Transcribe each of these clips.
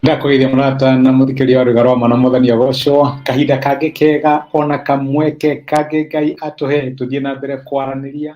Ndakũgeithia mũrata na mũthikĩria wa rwĩga rwa mana mwathani agocwo. Kahinda kangĩ kega ona kamweke kangĩ Ngai atũhe tũthiĩ na mbere kwaranĩria,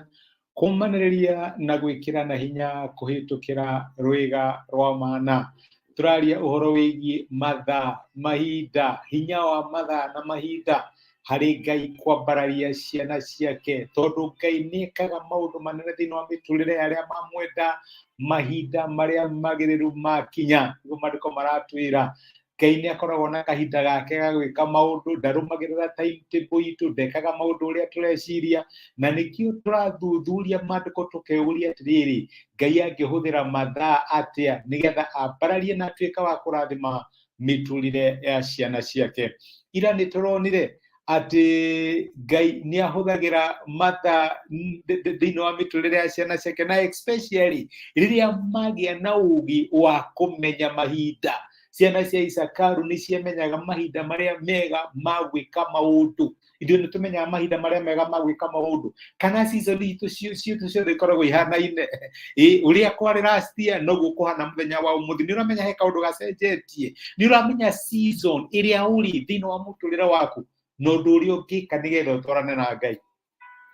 kũmanĩrĩria na gwĩkĩrana hinya kũhĩtũkĩra rwĩga rwa mana. Tũraria ũhoro wĩgiĩ mathaa, mahinda, hinya wa mathaa na mahinda harĩ Ngai kwambararia ciana ciake, tondũ Ngai nĩ ekaga maũndũ manene thĩinĩ wa mĩtũrĩre ya arĩa mamwenda mahinda marĩa magĩrĩru makinya. Nĩguo maandĩko maratwĩra. Ngai nĩ akoragwo na kahinda gake ga gwĩka maũndũ, ndarũmagĩrĩra timetable itũ, ndekaga maũndũ ũrĩa tũreciria, na nĩkĩo tũrathuthuria maandĩko tũkeyũria atĩrĩrĩ, Ngai angĩhũthĩra mathaa atĩa nĩgetha ambararie na atuĩke wa kũrathima mĩtũrĩre ya ciana ciake. Ira nĩ tũronire atĩ Ngai nĩ ahũthagĩra mathaa thĩinĩ wa mĩtũrĩre ya ciana ciake, na especially rĩrĩa magĩa na ũũgĩ wa kũmenya mahinda. Ciana cia Isakaru nĩ ciamenyaga mahinda marĩa mega ma gwĩka maũndũ. Ithuĩ nĩ tũmenyaga mahinda marĩa mega ma gwĩka maũndũ, kana season itũ ciitũ ciothe ikoragwo ihanaine? Ĩ, ũrĩa kwarĩ last year noguo kũhana mũthenya wa ũmũthĩ. Nĩ ũramenya he kaũndũ gacenjetie? Nĩ ũramenya season ĩrĩa ũrĩ thĩinĩ wa mũtũrĩre waku na ũndũ ũrĩa ũngĩka nĩgetha ũtwarane na Ngai?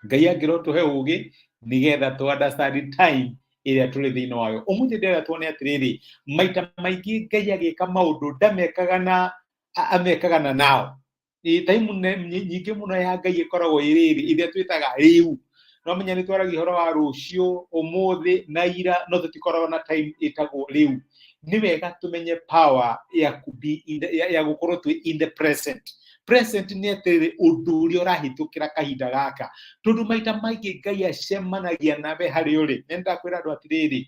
Ngai angĩrotũhe ũgĩ nĩgetha tũ understand time ĩrĩa tũrĩ thĩinĩ wayo. Ũmũthĩ ndĩrenda tuone atĩrĩrĩ, maita maingĩ Ngai agĩka maũndũ ndamekaga na amekaga na nao. Time nyingĩ mũno ya Ngai ĩkoragwo ĩ rĩrĩ ĩrĩa twĩtaga rĩu. No menya nĩ twaragia ũhoro wa rũciũ, ũmũthĩ na ira, no tũtikoragwo na time ĩtagwo rĩu. Nĩ wega tũmenye power ya ku be in the, ya gũkorwo twĩ in the present. Present nĩ atĩrĩrĩ, ũndũ ũrĩa ũrahĩtũkĩra kahinda gaka, tondũ maita maingĩ Ngai acemanagia nawe harĩa ũrĩ. Nĩ ndakwĩra andũ atĩrĩrĩ,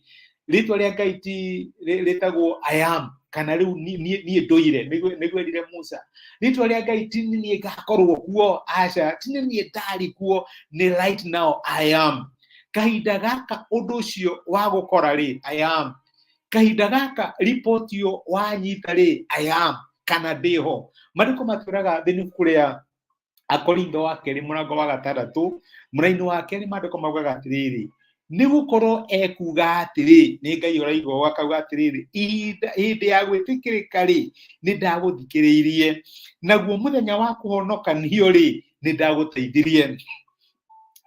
rĩtwa rĩa Ngai ti rĩtagwo I am, kana rĩu niĩ ndũire, nĩguo erire Musa. Rĩtwa rĩa Ngai ti nĩ niĩ ngakorwo kuo, aca, ti nĩ niĩ ndarĩ kuo, nĩ right now I am. Kahinda gaka ũndũ ũcio wa gũkora rĩ, I am. Kahinda gaka riboti ĩyo wanyita rĩ, I am, kana ndĩho. Maandĩko matwĩraga thĩinĩ ibuku rĩa Akorintho wa kerĩ mũrango wa gatandatũ mũraini wa kerĩ, maandĩko maugaga atĩrĩrĩ, nĩ gũkorwo ekuga atĩrĩ, nĩ Ngai ũraigua akauga atĩrĩrĩ, ihinda hĩndĩ ya gwĩtĩkĩrĩka rĩ, nĩ ndagũthikĩrĩirie, naguo mũthenya wa kũhonokanio rĩ, nĩ ndagũteithirie.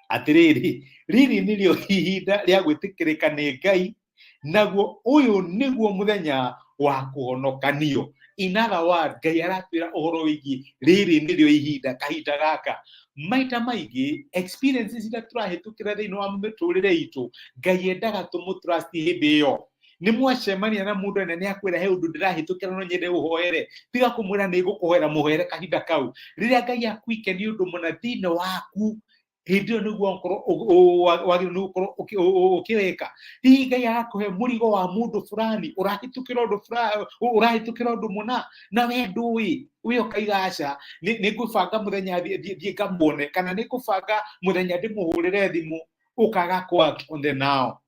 Atĩrĩrĩ, rĩrĩ nĩrĩo ihinda rĩa gwĩtĩkĩrĩka nĩ Ngai, naguo ũyũ nĩguo mũthenya wa kũhonokanio. In other word, Ngai aratwĩra ũhoro wĩgiĩ rĩrĩ nĩrĩo ihinda, kahinda gaka. Maita maingĩ experiences iria tũrahĩtũkĩra thĩinĩ wa mĩtũrĩre itũ, Ngai endaga tũmũtrust hĩndĩ ĩyo. Nĩ mwacemania na mũndũ ene nĩ akwĩra he ũndũ ndĩrahĩtũkĩra, no nyende ũhoere, tiga kũmwĩra nĩ ngũkũhoera, mũhoere kahinda kau. Rĩrĩa Ngai akwike nĩ ũndũ mũna thĩinĩ waku, hĩndĩ ĩyo nĩguo ũkorwo wagĩrĩirwo nĩ gũkorwo ũkĩwĩka. Hihi Ngai agakũhe mũrigo wa mũndũ fulani ũrahĩtũkĩra ũndũ fulani, ũrahĩtũkĩra ũndũ mũna, na we ndũĩ, we ũkaiga aca, nĩ ngũbanga mũthenya thiĩ ngamuone, kana nĩ ngũbanga mũthenya ndĩmũhũrĩre thimũ, ũkaga kũ act on the now.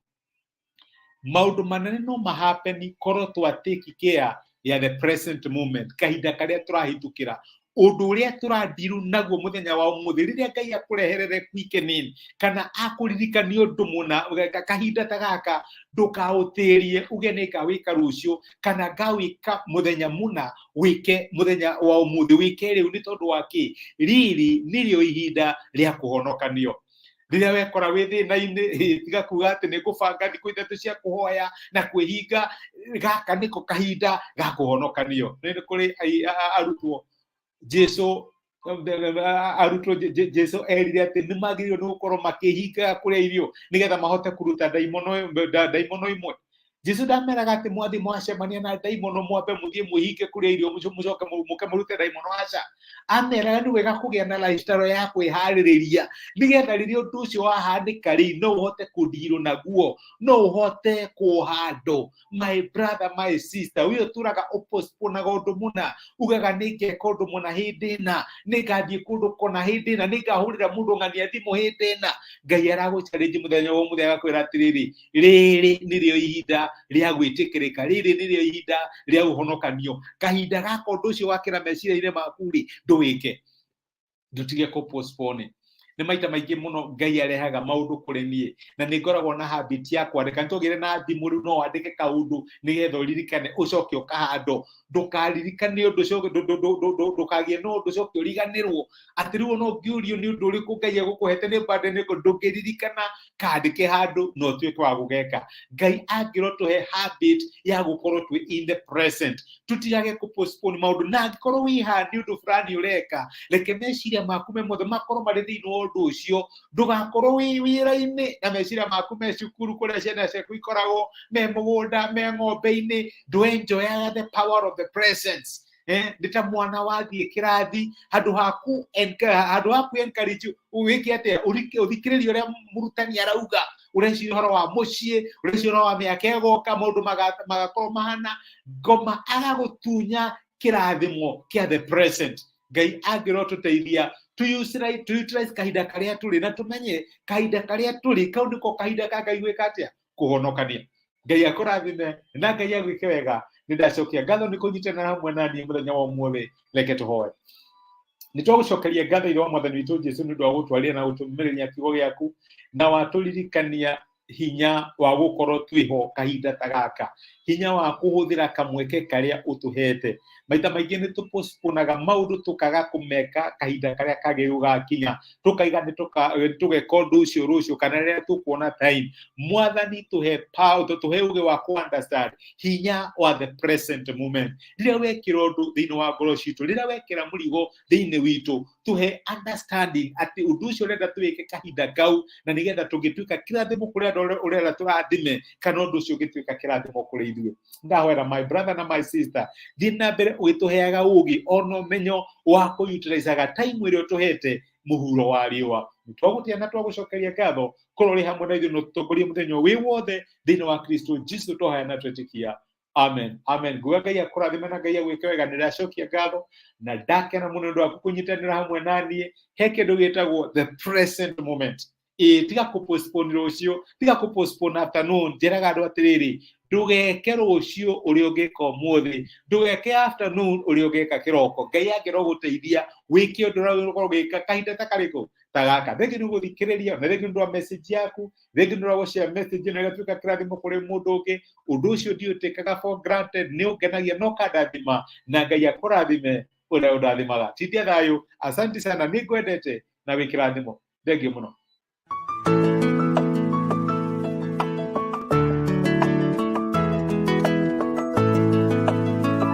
Maũndũ manene no mahapeni korwo twa take care ya the present moment, kahinda karĩa tũrahĩtũkĩra, ũndũ ũrĩa tũrandiru naguo mũthenya wa ũmũthĩ. Rĩrĩa Ngai akũreherere quickening kana akũririkania ũndũ mũna kahinda ta gaka, ndũkaũtĩrie uge nĩ ngawĩka rũciũ kana ngawĩka mũthenya mũna. Wĩke mũthenya wa ũmũthĩ, wĩke rĩu. Nĩ tondũ wa kĩ? Rĩrĩ nĩrĩo ihinda rĩa kũhonokanio. Rĩrĩa wekora wĩ thĩna-inĩ, tiga kuga atĩ nĩ ngũbanga thikũ 3 cia kũhoya na kwĩhinga. Gaka nĩko kahinda ga kũhonokanio. Nĩ kũrĩ arutwo Jesu, arutwo Jesu erire atĩ nĩ magĩrĩirwo nĩ gũkorwo makĩhingaga kũrĩa irio nĩgetha mahote kũruta ndaimono imwe. Jesu ndameraga atĩ mwathiĩ mwacemania na ndaimono mwambe mũthiĩ mwĩhinge kũrĩa irio, mũcoke mũke mũrute ndaimono. Aca, ameraga nĩ wega kũgĩa na lifestyle ya kwĩharĩrĩria nĩgetha rĩrĩa ũndũ ũcio wahanĩka rĩ, no ũhote kũndirwo naguo, no ũhote kũhandũ. My brother, my sister, ũyũ ũtũraga ũpostponaga ũndũ mũna, ugaga nĩ ngeka ũndũ mũna hĩndĩ ĩna, nĩ ngathiĩ kũndũ kũna hĩndĩ ĩna, nĩ ngahũrĩra mũndũ ng'ania thimũ hĩndĩ ĩna, Ngai aragũchallenge mũthenya wa ũmũthĩ agakwĩra atĩrĩrĩ, rĩrĩ nĩrĩo ihinda rĩa gwĩtĩkĩrĩka, rĩrĩ nĩrĩo ihinda rĩa ũhonokanio. Kahinda gaka ũndũ ũcio wakĩra meciria-inĩ maku rĩ, ndũwĩke, ndũtige kũ postpone. Nĩ maita maingĩ mũno Ngai arehaga maũndũ kũrĩ niĩ, na nĩ ngoragwo na habit ya kwandĩka. Nĩ twagĩire na thimũ rĩu, no wandĩke kaũndũ nĩgetha ũririkane, ũcoke ũkahandwo. Ndũkaririkane ũndũ ũcio, ndũkagĩe na ũndũ ũcoke ũriganĩrwo atĩ rĩu ona ũngĩũrio nĩ ũndũ ũrĩkũ Ngai egũkũhete nĩ bande nĩkũ, ndũngĩririkana. Kandĩke handũ na ũtuĩke wa gũgeka. Ngai angĩrotũhe habit ya gũkorwo twĩ in the present, tutigage kũ postpone maũndũ. Na angĩkorwo wĩ haha nĩ ũndũ fulani ũreka, reke meciria maku me mothe makorwo marĩ thĩinĩ wa ũndũ ũcio. Ndũgakorwo wĩ wĩra-inĩ na meciria maku me cukuru kũrĩa ciana ciaku ikoragwo, me mũgũnda, me ng'ombe-inĩ. Ndũenjoyaga the power of the presence. Nĩ ta mwana wathiĩ kĩrathi, handũ haku handũ haku encourage wĩke atĩa, ũthikĩrĩrie ũrĩa mũrutani arauga, ũreciria ũhoro wa mũciĩ, ũreciria ũhoro wa mĩaka ĩgoka, maũndũ magakorwo mahana ngoma agagũtunya kĩrathimo kĩa the present. Ngai angĩrotũteithia to utilize kahinda karĩa tũrĩ, na tũmenye kahinda karĩa tũrĩ kau nĩko kahinda ka Ngai gwĩka atĩa, kũhonokania. Ngai akũrathime na Ngai agwĩke wega. Nĩ ndacokia ngatho nĩ kũnyitanĩra hamwe na niĩ mũthenya wa ũmũthĩ. Reke tũhoe. Nĩ twagũcokeria ngatho, Ithe wa Mwathani witũ Jesu, nĩ ũndũ wa gũtwarĩra na gũtũmĩrĩria kiugo gĩaku, na watũririkania hinya wa gũkorwo twĩho kahinda ta gaka, hinya wa kũhũthĩra kamweke karĩa ũtũhete. Maita maingĩ nĩ tũpostponaga maũndũ, tũkaga kũmeka kahinda karĩa kagĩrĩru gakinya, tũkaiga nĩ tũgeka ũndũ ũcio rũciũ kana rĩrĩa tũkuona time. Mwathani, tũhe power, tũhe ũgĩ wa kũ understand hinya wa the present moment. Rĩrĩa wekĩra ũndũ thĩinĩ wa ngoro citũ, rĩrĩa wekĩra mũrigo thĩinĩ witũ, tũhe understanding atĩ ũndũ ũcio ũrenda twĩke kahinda kau, na nĩgetha tũngĩtuĩka kĩrathimo kũrĩ andũ arĩa ũrenda tũrathime, kana ũndũ ũcio ũngĩtuĩka kĩrathimo kũrĩ ithuĩ. Ndahoera my brother na my sister, thiĩ na mbere ũgĩtũheaga ũgĩ ona ũmenyo wa kũutilizaga time ĩrĩa ũtũhete mũhuro wa riũa. Twagũtĩa na twagũcokeria ngatho korwo ũrĩ hamwe na ithuĩ, na ũtũtongorie mũthenya wĩ wothe thĩinĩ wa Kristo Jesu twahoya na twetĩkia. Amen, amen. Nguga Ngai akũrathime na Ngai agwĩke wega. Nĩ ndacokia ngatho na ndakena mũno nĩ ũndũ waku kũnyitanĩra hamwe na niĩ. He kĩndũ gĩtagwo the present moment. Ĩ tiga kũ postpone rũciũ, tiga kũ postpone afternoon. Njĩraga andũ atĩrĩrĩ, ndũgeke rũciũ ũrĩa ũngĩka ũmũthĩ, ndũgeke afternoon ũrĩa ũngĩka kĩroko. Ngai angĩrwo gũteithia wĩke ũndũ ũrĩa ũkorwo ũgĩka kahinda ta karĩkũ ta gaka. Thengi nĩ gũthikĩrĩria, na thengi nĩ ũndũ wa message yaku, thengi nĩ ũndũ wa gũshare message ĩno ĩgatuĩka kĩrathimo kũrĩ mũndũ ũngĩ. Ũndũ ũcio ndiũtĩkaga for granted, nĩ ũngenagia na ũkandathima, na Ngai akũrathime ũrĩa ũndathimaga. Tindia thayũ, asante sana, nĩ ngwendete na wĩ kĩrathimo. Thengiũ mũno.